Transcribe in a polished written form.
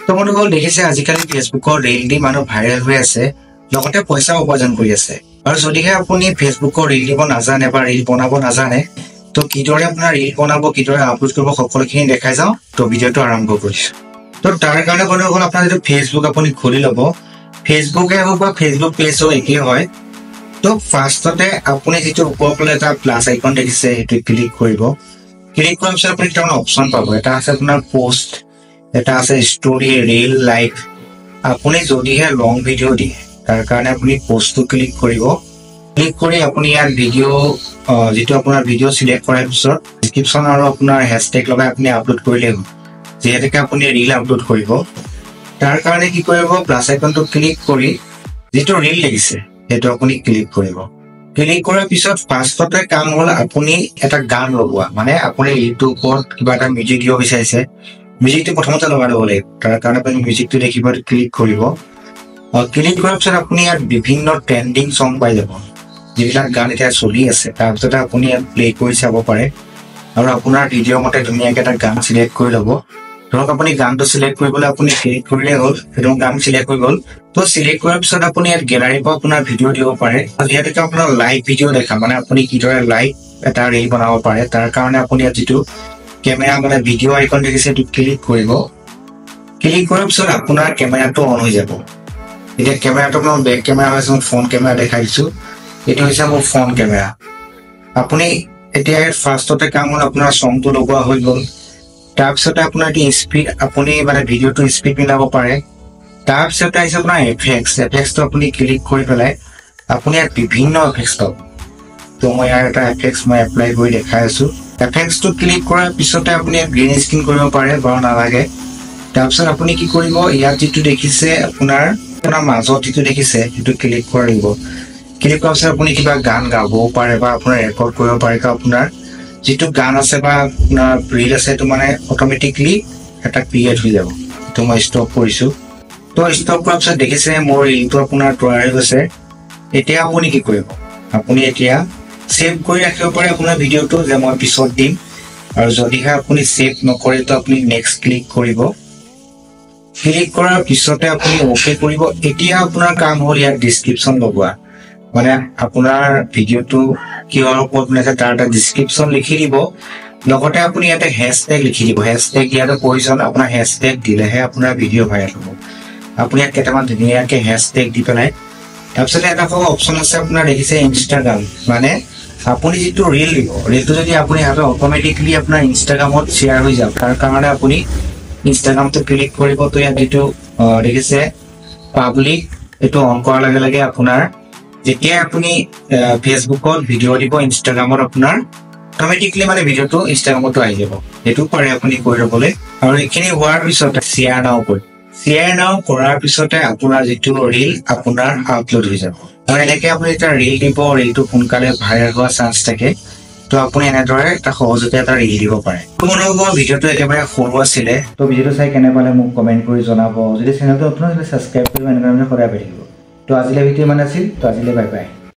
তো বন্ধুসকল, দেখিছে আজিকালি ফেচবুকৰ ৰিল দি মানুহ ভাইৰেল হৈ আছে, লগতে পইচা উপাৰ্জন কৰি আছে। আৰু যদিহে আপুনি ফেচবুকৰ ৰিল দিব নাজানে বা ৰিল বনাব নাজানে, তো কিদৰে আপোনাৰ ৰিল বনাব, কিদৰে আপলোড কৰিব, সকলোখিনি দেখাই যাওঁ। তো ভিডিঅ'টো আৰম্ভ কৰিছো। তো তাৰ কাৰণে বন্ধুসকল, আপোনাৰ যিটো ফেচবুক আপুনি খুলি ল'ব, ফেচবুকে হওক বা ফেচবুক পেজ হওক একেই হয়। তো ফাৰ্ষ্টতে আপুনি যিটো ওপৰৰ ফালে এটা প্লাছ আইকন দেখিছে, সেইটো ক্লিক কৰিব। ক্লিক কৰাৰ পিছত আপুনি দুটামান অপশ্যন পাব। এটা আছে আপোনাৰ পোষ্ট, এটা আছে ষ্টৰি, ৰিল, লাইভ। আপুনি যদিহে লং ভিডিঅ' দিয়ে, তাৰ কাৰণে আপুনি পোষ্টটো ক্লিক কৰিব। ক্লিক কৰি আপুনি ইয়াত ভিডিঅ' যিটো আপোনাৰ ভিডিঅ' চিলেক্ট কৰাৰ পিছত ডিছক্ৰিপশ্যন আৰু আপোনাৰ হেছটেগ লগাই আপুনি আপলোড কৰিলেই হ'ল। যিহেতুকে আপুনি ৰিল আপলোড কৰিব, তাৰ কাৰণে কি কৰিব, প্লাছ আইকনটো ক্লিক কৰি যিটো ৰিল দেখিছে সেইটো আপুনি ক্লিক কৰিব। ক্লিক কৰাৰ পিছত ফাৰ্ষ্টতে কাম হ'ল আপুনি এটা গান লগোৱা, মানে আপুনি ৰিলটোৰ ওপৰত কিবা এটা মিউজিক দিব বিচাৰিছে, মিউজিকটো প্ৰথমতে লগাই ল'ব লাগিব। তাৰ কাৰণে আপুনি মিউজিকটো দেখিব, ক্লিক কৰিব। ক্লিক কৰাৰ পিছত আপুনি ইয়াত বিভিন্ন ট্ৰেণ্ডিং চং পাই যাব, যিবিলাক গান এতিয়া চলি আছে। তাৰপিছতে আপুনি ইয়াত প্লে কৰি চাব পাৰে আৰু আপোনাৰ ভিডিঅ' মতে ধুনীয়াকে এটা গান চিলেক্ট কৰি ল'ব। ধৰক আপুনি গানটো চিলেক্ট কৰিবলৈ আপুনি ক্লিক কৰিলেই হ'ল, সেইটো গান চিলেক্ট হৈ গ'ল। তো চিলেক্ট কৰাৰ পিছত আপুনি ইয়াত গেলাৰীৰ পৰা আপোনাৰ ভিডিঅ' দিব পাৰে। যিহেতুকে আপোনাৰ লাইভ ভিডিঅ' দেখা, মানে আপুনি কিদৰে লাইভ এটা ৰিল বনাব পাৰে, তাৰ কাৰণে আপুনি ইয়াত যিটো কেমেৰা মানে ভিডিঅ' আইকন দেখিছে, সেইটো ক্লিক কৰিব। ক্লিক কৰাৰ পিছত আপোনাৰ কেমেৰাটো অন হৈ যাব। এতিয়া কেমেৰাটো আপোনাৰ বেক কেমেৰা হৈছে, মই ফ্ৰণ্ট কেমেৰা দেখাই দিছো। এইটো হৈছে মোৰ ফ্ৰণ্ট কেমেৰা। আপুনি এতিয়া ইয়াত ফাৰ্ষ্টতে কাম হ'ল আপোনাৰ চংটো লগোৱা হৈ গ'ল। তাৰপিছতে আপোনাৰ এইটো স্পীড, আপুনি মানে ভিডিঅ'টো স্পীড মিলাব পাৰে। তাৰপিছতে আহিছে আপোনাৰ এফেক্টছ। এফেক্টছটো আপুনি ক্লিক কৰি পেলাই আপুনি ইয়াত বিভিন্ন এফেক্টছ পাব। তো মই ইয়াৰ এটা এফেক্টছ মই এপ্লাই কৰি দেখাই আছো। এফেক্টছটো ক্লিক কৰাৰ পিছতে আপুনি ইয়াত গ্ৰীণ স্ক্ৰীন কৰিব পাৰে, বাৰু নালাগে। তাৰপিছত আপুনি কি কৰিব, ইয়াত যিটো দেখিছে আপোনাৰ মাজত যিটো দেখিছে সেইটো ক্লিক কৰিব লাগিব। ক্লিক কৰাৰ পিছত আপুনি কিবা গান গাবও পাৰে বা আপোনাৰ ৰেকৰ্ড কৰিব পাৰে। আপোনাৰ যিটো গান আছে বা আপোনাৰ ৰিল আছে, সেইটো মানে অট'মেটিকলি এটা ক্ৰিয়েট হৈ যাব। এইটো মই ষ্টপ কৰিছো। তো ষ্টপ কৰাৰ পিছত দেখিছে মোৰ ৰিলটো আপোনাৰ তৈয়াৰ হৈ গৈছে। এতিয়া আপুনি কি কৰিব, আপুনি এতিয়া ছেভ কৰি ৰাখিব পাৰে আপোনাৰ ভিডিঅ'টো যে মই পিছত দিম। আৰু যদিহে আপুনি ছেভ নকৰে, তো আপুনি নেক্সট ক্লিক কৰিব। ক্লিক কৰাৰ পিছতে আপুনি অ'কে কৰিব। এতিয়া আপোনাৰ কাম হ'ল ইয়াত ডিছক্ৰিপশ্যন লগোৱা, মানে আপোনাৰ ভিডিঅ'টো কিহৰ ওপৰত বনাইছে তাৰ এটা ডিছক্ৰিপশ্যন লিখি দিব। লগতে আপুনি ইয়াতে হেছটেগ লিখি দিব। হেছটেগ দিয়াটো প্ৰয়োজন, আপোনাৰ হেছটেগ দিলেহে আপোনাৰ ভিডিঅ' ভাইৰেল হ'ব। আপুনি ইয়াত কেইটামান ধুনীয়াকে হেছটেগ দি পেলাই, তাৰপিছতে এটা অপশ্যন আছে আপোনাৰ দেখিছে ইনষ্টাগ্ৰাম, মানে আপুনি যিটো ৰিল দিব, ৰিলটো যদি আপুনি ভাবে অট'মেটিকলি আপোনাৰ ইনষ্টাগ্ৰামত শ্বেয়াৰ হৈ যাব, তাৰ কাৰণে আপুনি ইনষ্টাগ্ৰামটো ক্লিক কৰিব। তো ইয়াত যিটো দেখিছে পাব্লিক, এইটো অন কৰাৰ লগে লগে আপোনাৰ যেতিয়া আপুনি ফেচবুকত ভিডিঅ' দিব, ইনষ্টাগ্ৰামত আপোনাৰ অট'মেটিকলি মানে ভিডিঅ'টো ইনষ্টাগ্ৰামতো আহি যাব। সেইটো পাৰে আপুনি কৰি ল'বলৈ। আৰু এইখিনি হোৱাৰ পিছত শ্বেয়াৰ নাও কৰি, শ্বেয়াৰ নাও কৰাৰ পিছতে আপোনাৰ যিটো ৰিল আপোনাৰ আপলোড হৈ যাব। আৰু এনেকে আপুনি যেতিয়া ৰিল দিব, ৰিলটো সোনকালে ভাইৰেল হোৱাৰ চান্স থাকে। তো আপুনি এনেদৰে এটা সহজতে এটা ৰিল দিব পাৰে। বন্ধুসকল, ভিডিঅ'টো একেবাৰে সৰু আছিলে। তো ভিডিঅ'টো চাই কেনে পালে মোক কমেণ্ট কৰি জনাব। যদি চেনেলটো নতুন, ছাবস্ক্ৰাইব কৰিব, এনেধৰণে সদায় পাই থাকিব। তো আজিলৈ ভিডিঅ' ইমান আছিল। তো আজিলৈ বাই বাই।